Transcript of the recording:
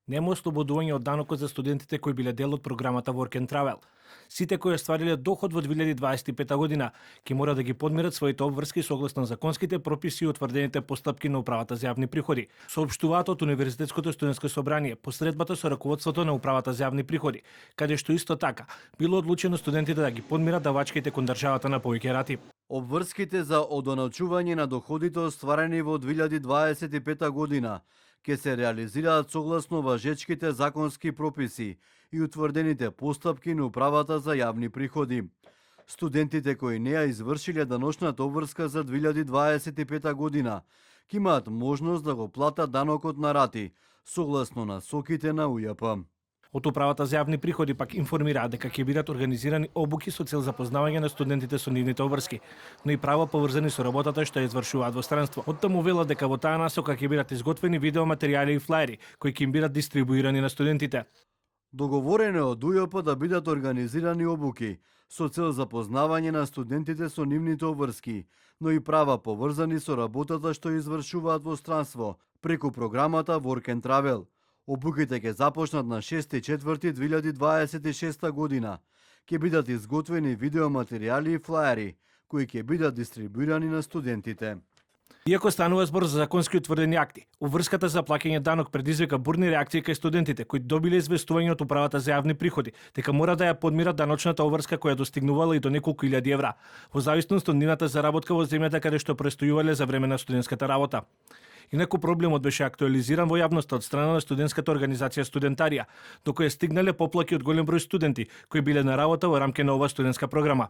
Нема ослободување од данокот за студентите кои биле дел од програмата Work and Travel. Сите кои оствариле доход во 2025 година ќе мора да ги подмират своите обврски согласно законските прописи и утврдените постапки на Управата за јавни приходи. Соопштуваат од Универзитетското студентско собрание посредбата со раководството на Управата за јавни приходи, каде што исто така било одлучено студентите да ги подмират давачките кон државата на повеќе рати. Обврските за одоначување на доходите остварени во 2025 година ќе се реализираат согласно важечките законски прописи и утврдените постапки на Управата за јавни приходи. Студентите кои не ја извршиле даночната обврска за 2025 година ќе имаат можност да го платат данокот на рати, согласно насоките на УЈП. Од Управата за јавни приходи пак информираат дека ќе бидат организирани обуки со цел запознавање на студентите со нивните обврски, но и права поврзани со работата што ја извршуваат во странство. Од таму велат дека во таа насока ќе бидат изготвени видеоматеријали и флаери кои ќе им бидат дистрибуирани на студентите. Договорено е од УЈП да бидат организирани обуки со цел запознавање на студентите со нивните обврски, но и права поврзани со работата што извршуваат во странство преку програмата Work and Travel. Обуките ќе започнат на 6.4.2026 година. Ќе бидат изготвени видеоматеријали и флаери кои ќе бидат дистрибуирани на студентите. Иако станува збор за законски утврдени акти, обврската за плаќање данок предизвика бурни реакции кај студентите кои добиле известување од Управата за јавни приходи дека мора да ја подмират даночната обврска која достигнувала и до неколку илјади евра, во зависност од нивната заработка во земјата каде што престојувале за време на студентската работа. Инаку проблемот беше актуализиран во јавноста од страна на студентската организација Студентарија, до која стигнале поплаки од голем број студенти кои биле на работа во рамке на оваа студентска програма.